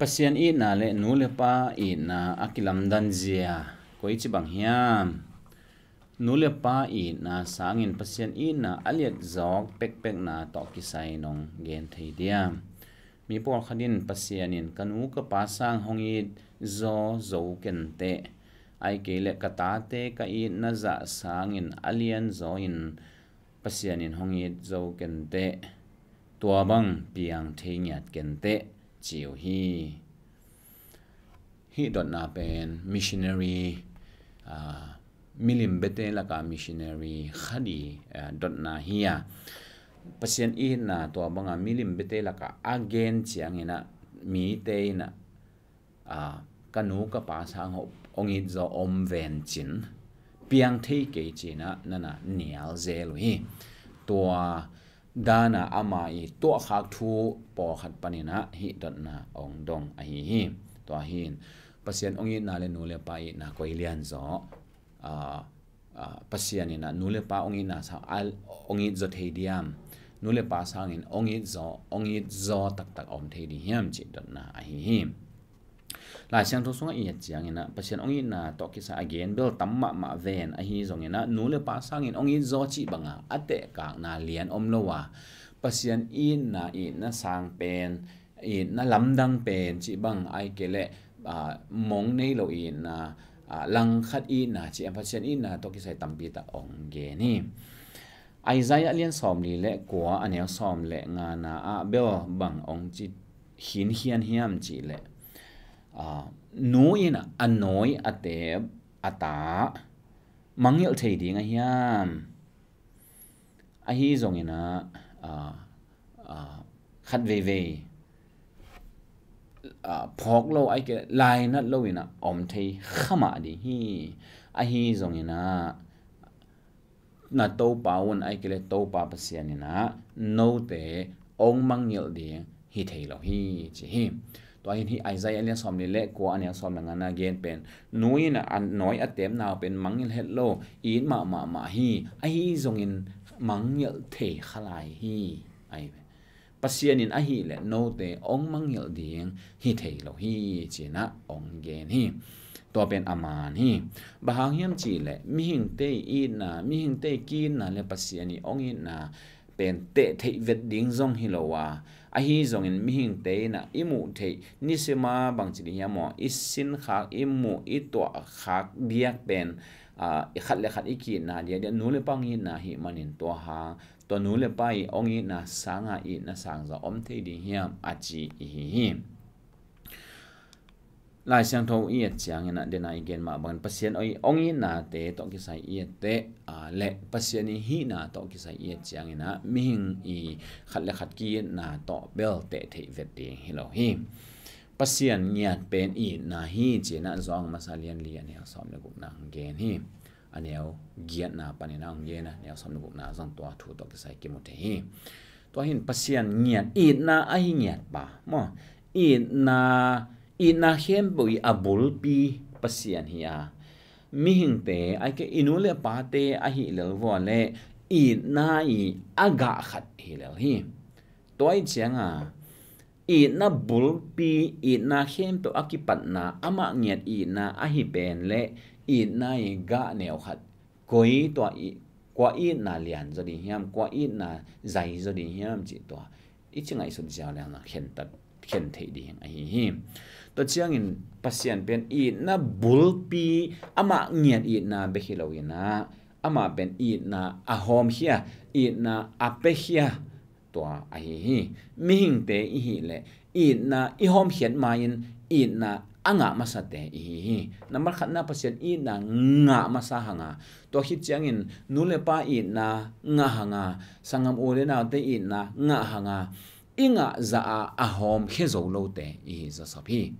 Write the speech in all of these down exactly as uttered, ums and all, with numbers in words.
Pasian itna le nu le pa itna a kilamdan zia koi ci bang hiam? Nu le pa itna sangin Pasian itna a liat zawk pekpekna tawh kisai nong gen thei diam? Mi pawlkhat in Pasian in ka nu ka pa sang hong it zaw zo kenteh, ai kei le ka tate ka itna zah sangin a lian zaw in Pasian in hong it zo kenteh, tua bang piang thei ngiat kenteh, ci uh hi. Hih dotna pen missionary, aa, milim bete laka missionary khadi, aa, dotna hi a. Pasian itna tua banga milim bete laka a gen ciangin ah mite in ah, aa, ka nu ka pa sang hong it zaw om ven cin piang thei kei cin ah nana nial zel uh hi. Tua dana ama i tuahkhak thu pawlkhat panin ah hih dotna ong dong ahi hi. Tua hin Pasian ong itna le nu le pa itna koi lian zaw, aa, aa, Pasian in ah nu le pa ong itna sang a, ong it zaw thei diam? Nu le pa sangin ong it zaw, ong it zaw taktak a om thei ding hiam cih dotna ahi hi. Lai Siangtho sungah i et ciangin ah Pasian ong itna tawh kisai a gen bel tam mahmah ven ahi zongin ah nu le pa sangin ong it zaw cih banga a tehkakna lian om lo a, Pasian itna, itna sang pen, itna lamdang pen cih bang ai kei le, aa, mong nei lo itna, aa, langkhat itna cih a Pasian itna tawh kisai tampi tak ong gen hi. Isaiah lian sawmli le kua a neu sawm le ngana ah bel bang ong ci hinkhian hiam cih leh, aa, nu in a nawi a teep a ta mangngilh thei ding a hiam? Ahi zongin ah, aa, aa, khat veivei, aa, phawk lo ai kei lainat lo in ah om thei kha mah ding hi. Ahi zongin ah na Topa un ai kei le Topa Pasian in ah note ong mangngilh ding hi thei lo hi, ci hi. Tua hin hih Isaiah lian sawmli le kua a neu sawm le ngana gen pen nu in ah a nawi a teepna uh pen mangngilh het lo, it mahmah mah hi. Ahi zongin mangngilh thei kha lai hi. Ai ve. Pasian in ahih leh note ong mangngilh ding hi thei lo hi, ci-in ah ong gen hi. Tua pen a man hi. Bang hang hiam cih leh mihingte itna, mihingte ki-itna le Pasian i ong itna pen teh theih vet ding zong hi lo a, ahi zongin mihingte in ah i muh theih, nisima bangci ding hiam maw, i sinkhak, i muh, i tuahkhak diak pen, aa, i khat le khat i ki-itna diakdiak nu le pa ong itna ahih manin tua hang tua nu le pa i ong itna sanga itna sang zaw om thei ding hiam a ci i hi hi. Lai Siangtho i et ciangin ah dena i gen mah bangin Pasian ong itnate tawh kisai i et teh, aa, le Pasian i hihna tawh kisai i et ciangin ah mihing i khat le khat ki-itna tawh bel teh theih vet ding hi lo hi. Pasian ngiat pen itna hi, ci-in ah Johan masa lian li a neu sawm le gukna hong gen hi. A neu giatna panin ah hong gen a, neu sawm le gukna zong tua thu tawh kisai kimu thei hi. Tua hin Pasian ngiat itna ahi ngiat pa maw, itna, itna khempeuh i a bulpi Pasian hi a, mihingte ai kei i nu le pate ahih lel vua le itna i a gah khat hi lel hi. Tua i cianga itna bulpi, itna khempeuh a kipatna, amah ngiat itna ahi pen le itna i gah neu khat koi tua i, kua itna lian zaw ding hiam, kua itna zai zaw ding hiam cih tua i ci ngaihsut ziau leng na khen tat, khen theih ding ahi hi. Tua ciangin Pasian pen itna bulpi, amah ngiat itna bek hi lo in ah amah pen itna a hawmkhia, itna a pekhia tua ahi hi. Mihingte i hih leh itna i hawmkhiat ma-in itna a ngah masate i hi hi. Nambat khatna Pasian itna ngah masa hanga, tua khit ciangin nu le pa itna ngah hanga, sanggam u le naute itna ngah hanga, i ngah zah a a hawmkhia zo lote i hi zasap hi.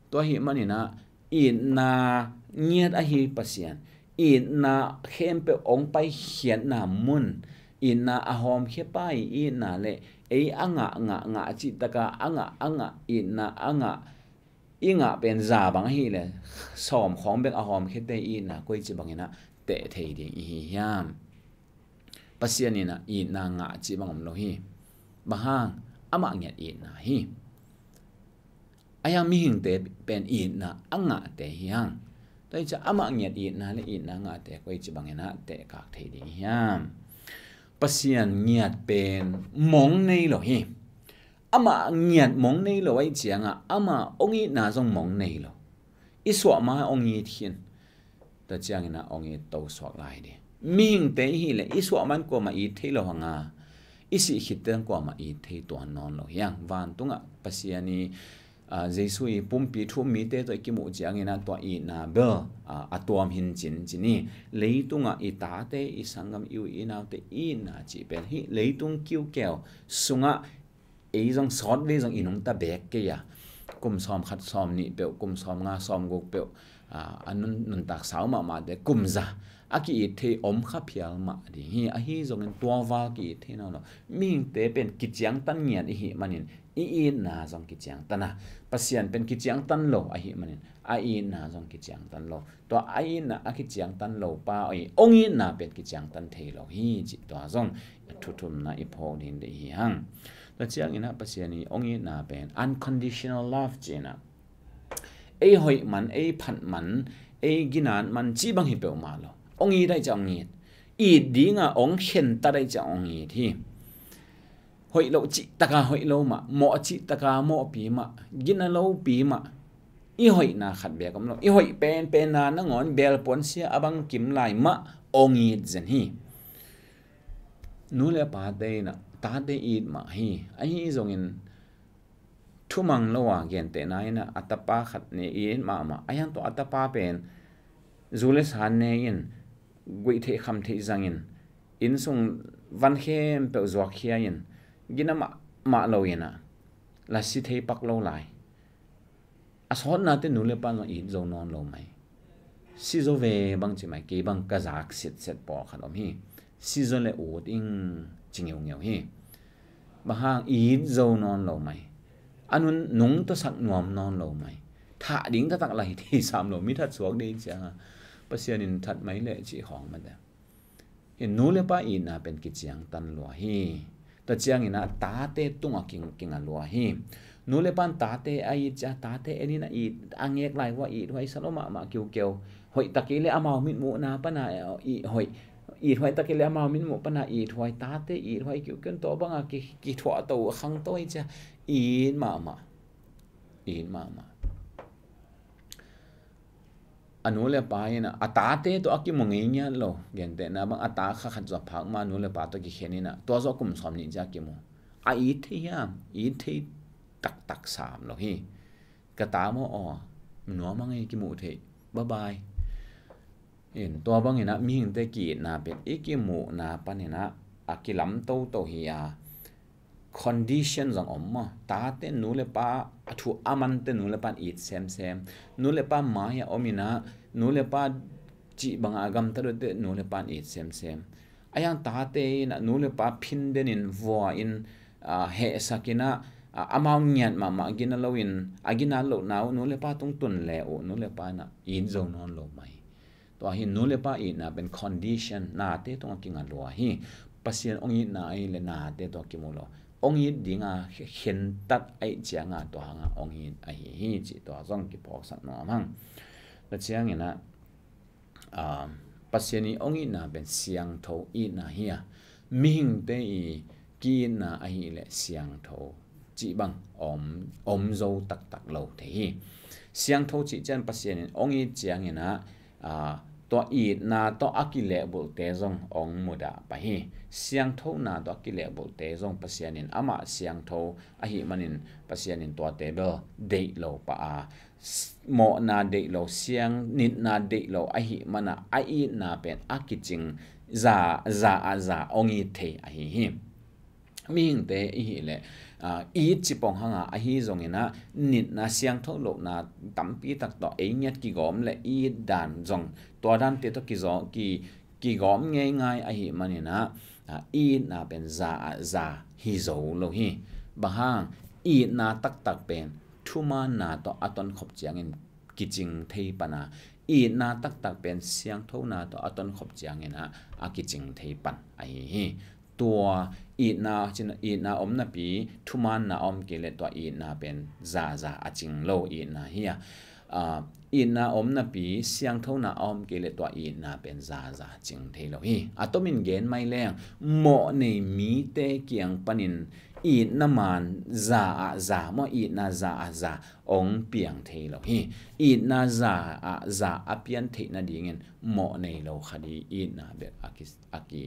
Tua ahih manin ah itna ngiat ahi Pasian, itna khempeuh ong paikhiatna mun, itna a hawmkhia pa i itna le ei a ngah ngah ngah cih taka a ngah a ngah, itna a ngah, i ngah pen za bang ahih leh sawm khawng bek a hawmkhiate i itna koici bangin ah teh thei ding i hi hiam? Pasian in ah itna ngah cih bang om lo hi. Bang hang? Amah ngiat itna hi. A hiang mihingte pen itna a ngahte hi hang. Tua hi ciah amah ngiat itna le itna ngahte koi ci bangin ah tehkak thei ding hiam? Pasian ngiat pen mong nei lo hi. Amah ngiat mong nei lo ahih ciangah amah ong itna zong mong nei lo. I suah ma ong it khin. Tua ciangin ah ong it to suak lai ding. Mihingte i hih leh i suah man kuamah it thei lo hang a, i sih khit teng kuamah it thei tuan nawn lo hi hang. Vantungah Pasian i, aa, Jesu i pumpi thu-um mite tawh i kimuh ciangin ah tua itna bel, aa, a tuam hin cincin hi. Leitungah i tate, i sanggam, i u i naute itna cih pen hih leitung kiukeu sungah ei zong sawtvei zong i nungta beek kei a, kum sawmkhat sawmnih peuh, kum sawmnga sawmguk peuh, aa, a nun, nuntak sau mahmahte kum za a ki-it thei om kha phial mah ding hi. Ahi zongin tua val ki-it thei nawn lo. Mihingte pen kiciangtan ngiat i hih manin i itna zong kiciangtan a, Pasian pen kiciangtan lo ahih manin a itna zong kiciangtan lo. Tua a itna a kiciangtan lo pa i ong itna pen kiciangtan thei lo hi cih tua zong thu thumna i phawk ding deih hi hang. Tua ciangin ah Pasian i ong itna pen unconditional love ci-in ah ei hoih man, ei phat man, ei ginat man cih bang hi peuhmah lo. Ong it ahih ciah ong it. It dinga ong khentat ahih ciah ong it hi. Hoih loh cihtaka hoih lo mah, mawh cihtaka mawhpi mah, gina lopi mah, i hoihna khat beek om lo. I hoih penpenna nangawn belpuan sia a bang kim lai mah ong it zen hi. Nu le pate in ah tate it mah hi. Ahi zongin thumang lo a gentehna in ah a tapa khat ne it mahmah. A hiang tua a tapa pen zu le san ne in, guih theih kham theih zangin, inn sung van khempeuh zuakkhia in, gina mahmah lo in ah, lasi thei pak lo lai. A sawtnate nu le pa zong it zo nawn lo mai. Si zo ve bang ci mai, kei bang ka zak sitset pawlkhat om hi. Si zo le ut ing ci ngeungeu hi. Bang hang it zo nawn lo mai. A nun nungta sak nuam nawn lo mai. Thah ding taktak lai thei sam lo, mi that suak ding cianga Pasian in that mai leh cih khawng mate. In nu le pa itna pen kiciangtan lua hi. Tua ciangin ah tate tungah king, kinga lua hi. Nu le pan tate a it cia, tate en in a it, a ngek lai vua it huai sa lo mahmah kiukeu. Hoih takei le amau mitmuhna pana it huai. It huai takei le amau mitmuh pana it huai, tate it huai kiukeu, tua banga ki, kithuah to, a khang to hi cia. It mahmah. It mahmah. A nu le pa in ah, a tate tawh a kimu ngei ngiat lo. Gentehna bang a ta kha khat zuak phak ma nu le pa tawh kikhen in ah, tua zuak kum sawm nih cia kimu. A it thei hiam? It thei taktak sam lo hi. Ka ta maw aw, nuam a ngei kimuh theih. Bye bye. In tua bangin ah mihingte ki-itna pen i kimuhna panin ah a kilam toto hi a, condition zong om maw? Tate nu le pa a thu a mante nu le pan it semsem. Nu le pa mai-ah om in ah nu le pa cih banga a gamtat uhte nu le pan it semsem. A hiang tate in ah nu le pa phin denin vua in, ah, hehsak in ah, ah, amau ngiat mahmah gina loin, a ginat lohna uh nu le pa tung tun le uh nu le pa in ah it zo nawn lo mai. Tua hi nu le pa itna pen condition, nate tungah kinga lua hi. Pasian ong itna ahi le nate tungah kimu lo. Ong it dinga khentat ahih cianga tua hanga ong it ahi hi cih tua zong kiphawksak nuam hang. Tua ciangin ah, ah, Pasian i ong itna pen siangtho itna hi a, mihingte i ki-itna ahih leh siangtho cih bang om, om zo taktak lo thei hi. Siangtho cih cian Pasian in ong it ciangin ah, aa, tua itna tawh a kilehbulhte zong ong mudah pah hi. Siangthona tawh a kilehbulhte zong Pasian in amah siangtho ahih manin Pasian in tuate bel deih lo pah a, s-, mawhna deih lo, siang nitna deih lo ahih mana a itna pen a kicing za, za a za ong it thei ahi hi. Mihingte i hih leh, aa, it cipong hanga ahi zongin ah nitna siangtho lohna tampi tak tawh ei ngiat kigawm le it dan zong tua dante tawh kizaw, ki, kigawm ngeingai ahih manin ah, aa, itna pen za ah za hi zo lo hi. Bang hang? Itna taktak pen thumaanna tawh a tonkhop ciangin kicing thei pan a, itna taktak pen siangthona tawh a tonkhop ciangin ah a kicing thei pan ahi hi. Tua itna, itna om napi thumaanna a om kei leh tua itna pen zaza a cing lo itna hi a, itna om napi siangthona a om kei leh tua itna pen zaza cing thei lo hi. A tomin gen mai leng mawh nei mite kiang panin itna man za ah za maw, itna za ah za ong piang thei lo hi. Itna za ah za a pian theih nadingin mawh nei lo khat i itna bek a ki, a ki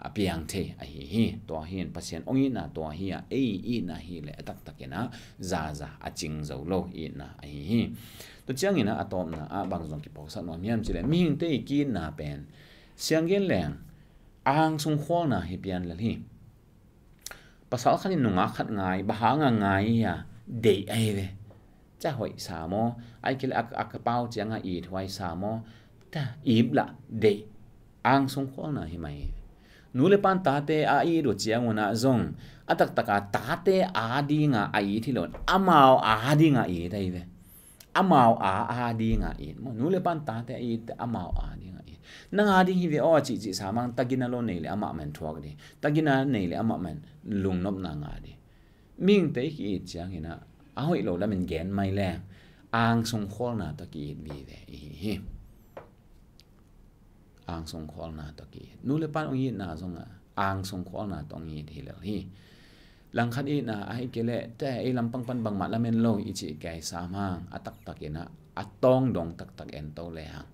a piang thei ahi hi. Tua hi in Pasian ong itna tua hi a, ei itna hi leh a taktakin a zaza a cing zo lo itna ahi hi. Tua ciangin a tawpna ah bang zong kiphawksak nuam hiam cih leh mihingte i ki-itna pen siang gen leng angsung khualna hi pian lel hi. Pasal khat in nungak khat ngai, bang hanga ngai hi a, deih ahi ve. Ca hoih sa maw, ai kei leh a, a ka pau cianga it huai sa maw, ta ip lah deih. Angsung khualna hi mai. Nu le pan tate a it uh ciangun ah zong a taktaka tate a dinga a it hi lo, amau a dinga it ahi ve. Amau a a dinga it maw, nu le pan tate a it, amau a dinga it. Nang a ding hi ve aw cihcih sa mang, tagina lo nei leh amah man thuak ding, tagina nei leh amah man lungnopna ngah ding. Mihingte i ki-it ciangin ah a hoih lo lamin gen mai leng angsung khualna tawh ki-it vive ihi hi. Angsung khualna tawh ki-it. Nu le pan ong itna zong ah angsung khualna tawh ong it hi lel hi. Langkhat itna ahi kei leh te ei lampang pan bangmah lamen lo i cih kei sam hang, a taktakin ah a tawng dong taktak en to le hang,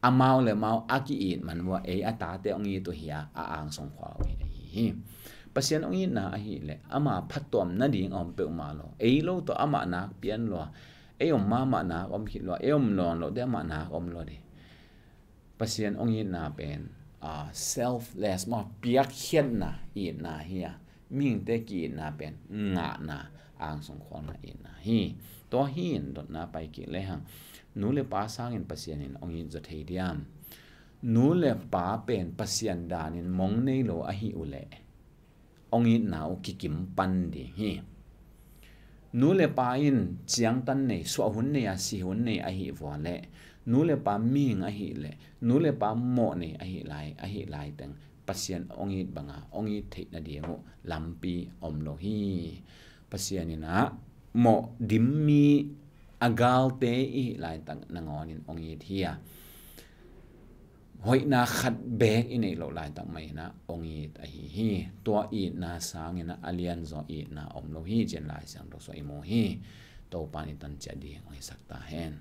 amau le mau a ki-it man vua ei a tate ong it uh hi a, a angsung khual uh hi ahi hi. Pasian ong itna ahi leh ama phattuam nading a om peuhmah lo. Ei lo tawh amah nak pian lua, ei om mahmah nak om khit lua, ei om nawn loh teh amah nak om lua ding. Pasian ong itna pen a selfless maw, piakkhiatna itna hi a, mihingte ki-itna pen ngahna, angsung khualna itna hi. Tua hi in dotna pai kik le hang, nu le pa sangin Pasian in ong it zaw thei diam? Nu le pa pen Pasian danin mong nei lo ahi uh leh ong itna uh kikim pan ding hi. Nu le pa in ciangtan nei, suah hun nei a, si hun nei ahi vua leh, nu le pa mihing ahi leh, nu le pa mawh nei ahi lai, ahi lai teng Pasian ong it banga ong it theih nading uh lampi om lo hi. Pasian in ah mawh dim mi a galte i hih laitak nangawn in ong it hi a, hoihna khat beek i neih loh laitak mah in ah ong it ahi hi. Tua itna sangin ah a lianzaw itna om lo hi, ci-in Lai Siangtho sungah i mu hi. Topa in i tan ciat ding ong hisak ta hen.